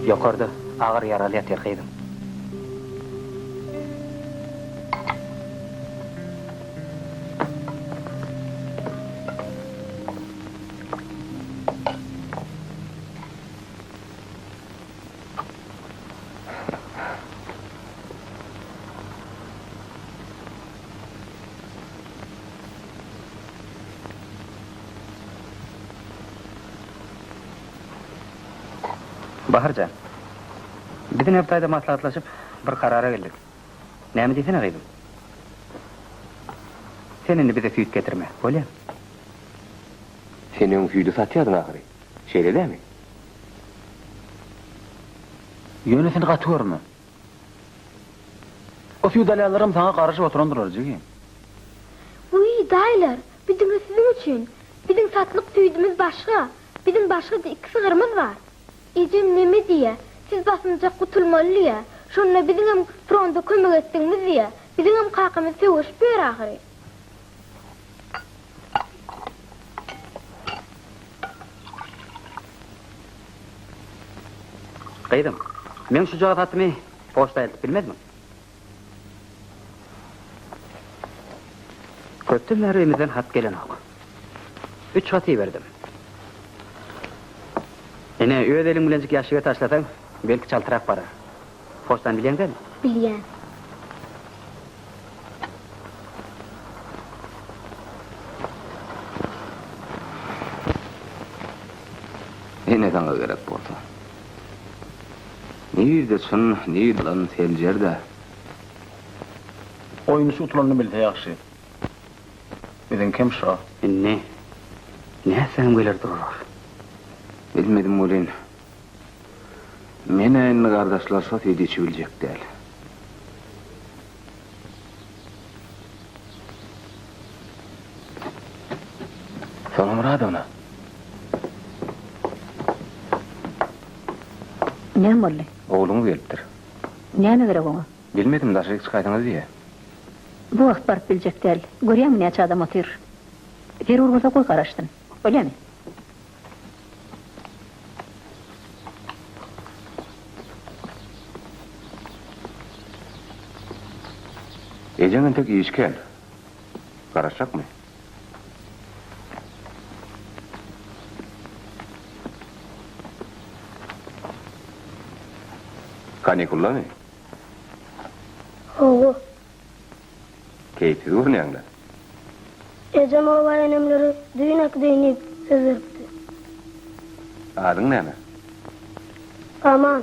Ýokarda agyr ýaraly ýatyr gyzym. Bahar jan, biz Nebtaýda maslahatlaşyp, bir karara geldik. Näme diýsene gyzym? Sen indi bize süýt getirme, bolýamy? Sen öň süýdi satýardyň ahyry, şeýle dämi? Ýöne sen gaty görme. O süýt alýanlaram saňa garaşyp oturandyrlar, jigim. Wiý, daýylar, bu diňe siziň üçin. Biziň satlyk süýdümiz başga. Biziň başga-da iki sygyrymyz bar. Ejem neme diýýä, siz basymjak gutulmaly diýýä. Şonda biziňem fronda kömek etdigimiz diýýä. Biziňem kakamyz söweşip ýör ahyry. Gyzym, meň şujagaz hatymy poçta eltip bilmezmiň? Köpden bäri öýümizden hat gelenok. Üç hat iberdim. Ine, öz eliň bilenjik ýaşşige taşlasaň, belki çaltrak barar. Poçtany bilýäň dälmi? Bilýän. Ene saňa gerek bolsa. Nirde çyn, nirde ýalan seljer-dä. Oýun şu utulanyny bilse ýagşy. Biziňkem şo. Indi nätseňem geler durar. Bilmedim welin, men-ä indi gardaşlar şo süýdi içibiljek däl. Sona Myradowna. Näme boldy? Ogluňyz gelipdir. Näme gerek oňa? Bilmedim, daşaryk çykaýsaňyz diýýä. Bu wagt baryp biljek däl. Görýäňmi näçe adam otyr. Zerur bolsa goý garaşsyn. Bolýamy? Ejeň entek işi kän. Garaşjakmy? Kanikuldamy? Hawa. Keýpsiz görünýäň-le. Ejem oba enemleri düýn äkideýin diýip söz beripdi. Adyň näme? Aman.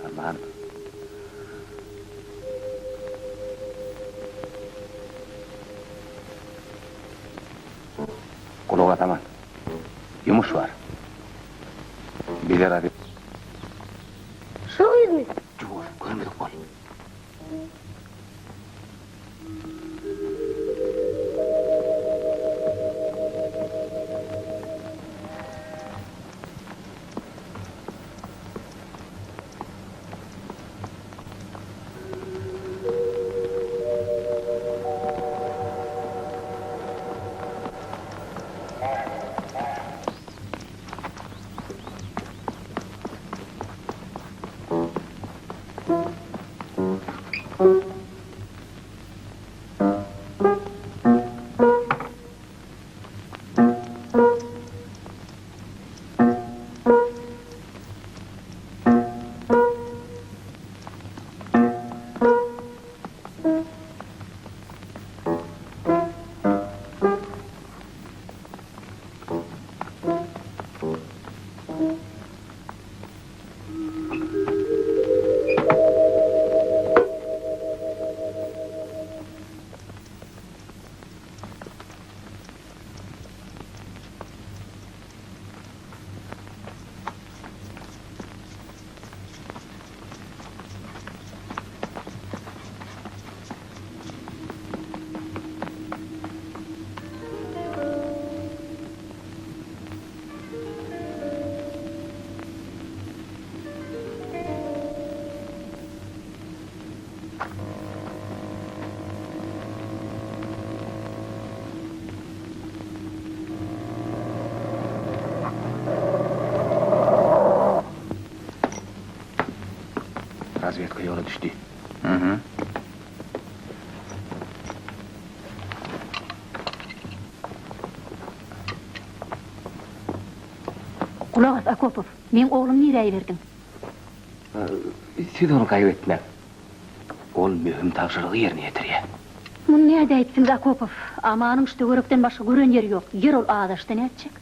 Aman. Gulak as Aman. Ýumuş bar. Bize razy. Şo gyzmy? Ýuwaş, görmedik bol. Razwedka ýola düşdi. Mhm. Gulak as, Akopow, meň oglumy nirä iberdiň? Siz ony gaýgy etmäň. Ol möhüm tabşyrygy ýerine ýetirýär. Muny nädäýipsiňiz, Akopow? Amanyň şu töwerekden başga gören ýeri ýok. Ýer ol azaşsa nätjek?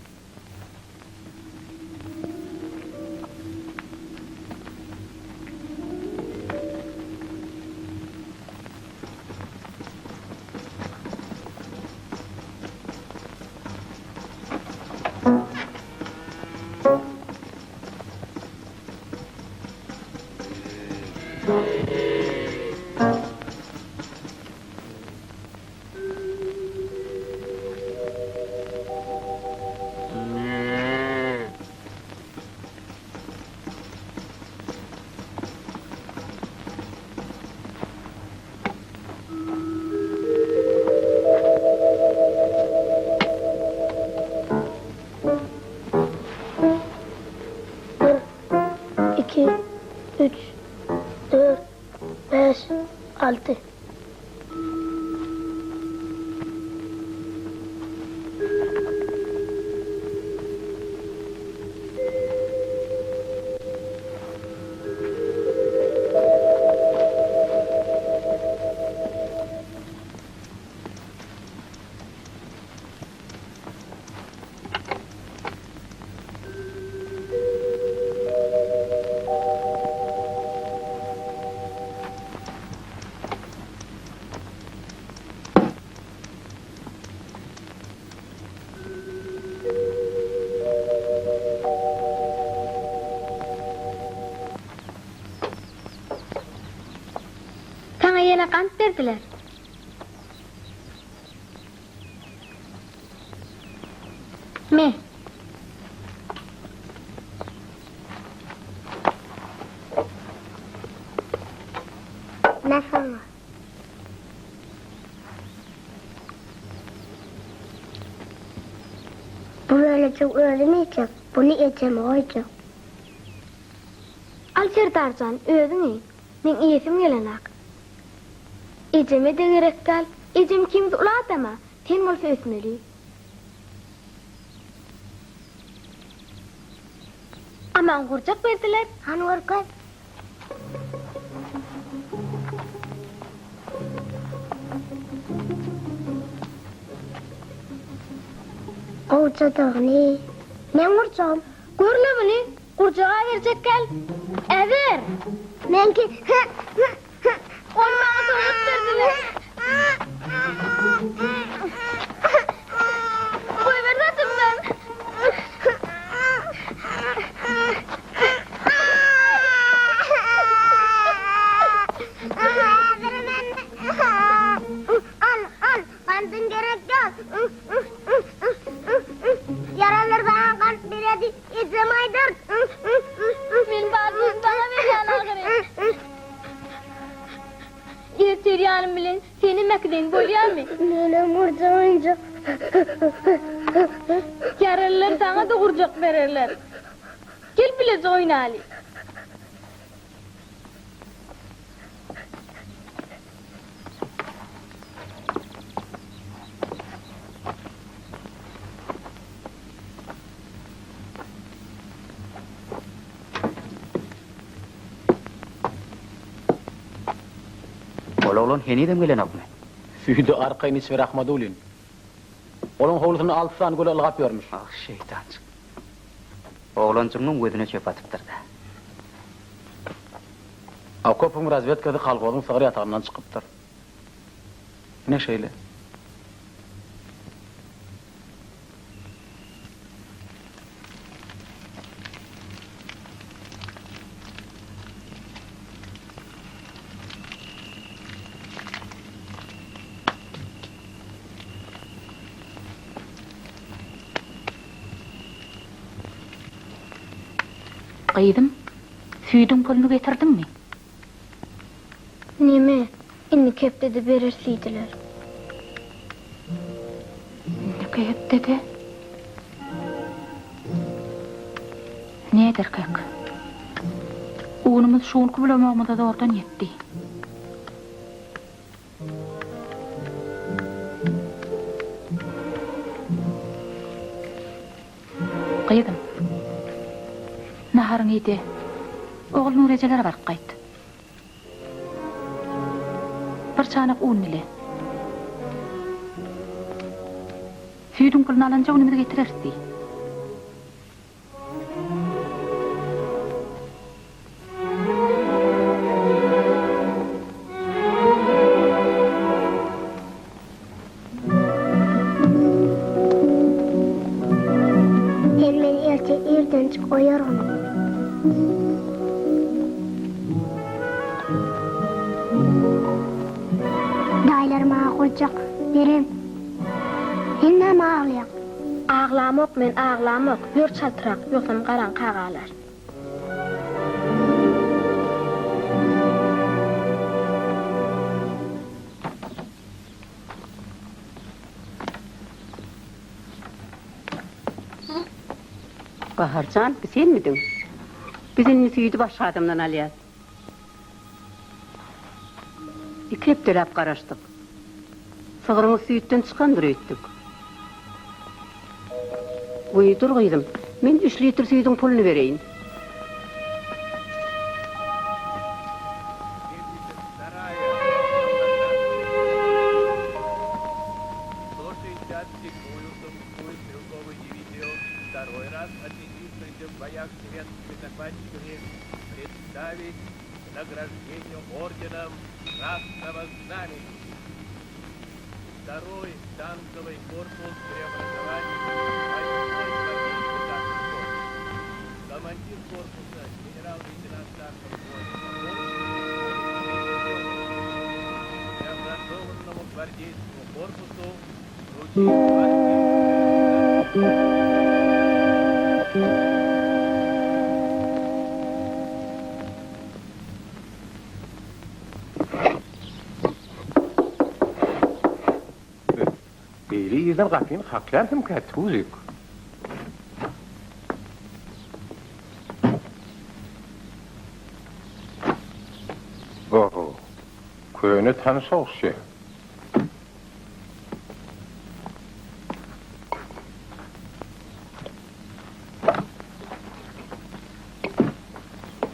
Bir, iki, üç, dört, bäş, alty. Saňa ýene gant berdiler. Me. Me saňa. Bu bölejigi özüm iýjek, buny ejeme goýjak. Al Serdarjan, özüň iý. Meň iýesim gelenak. Ejeme-de gerek däl. Ejem ikimiz uly adam-a, sen bolsa ösmeli. Aman gurjak berdiler. Hany görkez. Gowjadygyny. Meň gurjagym. Gör-le muny, gurjaga berjek gel. Äber! Meňki. Ony maňa sowgat berdiler. Goýber zatymdan. Al, al, gandyň gerek ýok. Ýaralar maňa gant beredi, ejem aýdar. Men barlygym saňa berýän ahyry. Ertir ýanym bilen senem äkideýin bolýamy? Menem gurjak oýunjak. Ýaralylar saňa-da gurjak bererler. Gel bileje oýnaly. Ol oglan henizem gelenokmy? Süýdi arkaýyn içiber Ahmadulin. Olaň howlusynda alty sany göle ylgap ýörmüş. Ah, şeýtanjyk. Oglanjygyňam gözüne çöp atypdyr-da. Akopowyň razwedkasy kolhozyň sygyr ýatagyndan çykypdyr. Ine şeýle. Gyzym, süýdüň puluny getirdiňmi? Neme, indiki hepdede bereris diýdiler. Indiki hepdede? Näderkäk? Unumyz şu günki bulamagymyza zordan ýetdi. Gyzym, naharyňy iý-de, Ogulnur ejelere baryp gaýt. Bir çanak un dile. Süýdüň puluny alanja günümiz getireris diý. Sen meni erte irdenjik oýargyn. Daýylar maňa gurjak beren. Sen näme aglaýaň? Aglamok men aglamok, ýör çaltrak, ýogsam garaňka galar. Bahar jan, bu senmidiň? Biz indi süýdi başga adamdan alýas. Iki hepdeläp garaşdyk. Sygryňyz süýtden çykandyr öýtdük. Wiý, dur gyzym, men üç litr süýdüň puluny bereýin. Beýle irden gapyny kakýan kimkä, Tuzik? Oho, köne tanyş ogşy.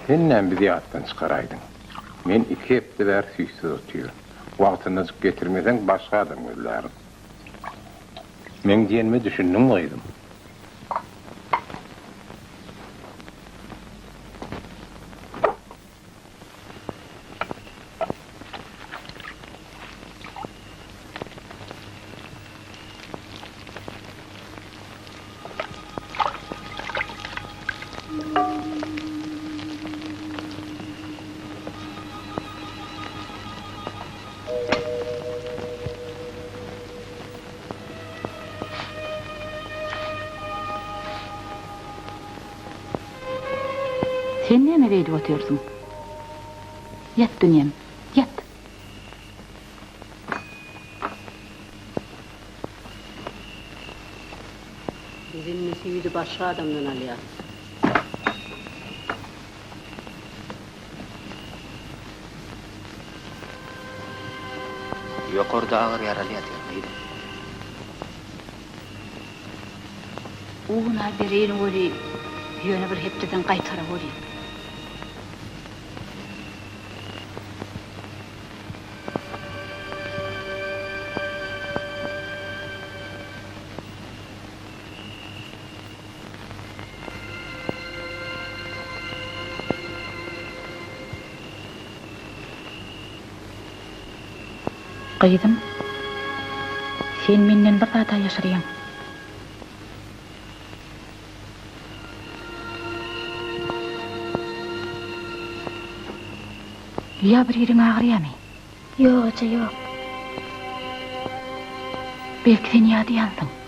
Sen näme bizi ýatdan çykaraýdyň? Men iki hepde bäri süýtsüz otyryn. Wagtyndajyk getirmeseň, başga adam gözlärin. Meň diýenime düşündiňmi, gyzym? Sen näme beýdip otyrsyň? Ýat dünýem, ýat! Biz indi süýdi başga adamdan alýas. Ýokarda agyr ýaraly ýatyr, gyzym. Un-a bereýin weli, ýöne bir hepdeden gaýtara welin. Gyzym, sen menden bir zat-a ýaşyrýaň. Ýa bir ýeriň agyrýamy? Ýok eje, ýok. Belki sen ýadaýansyň?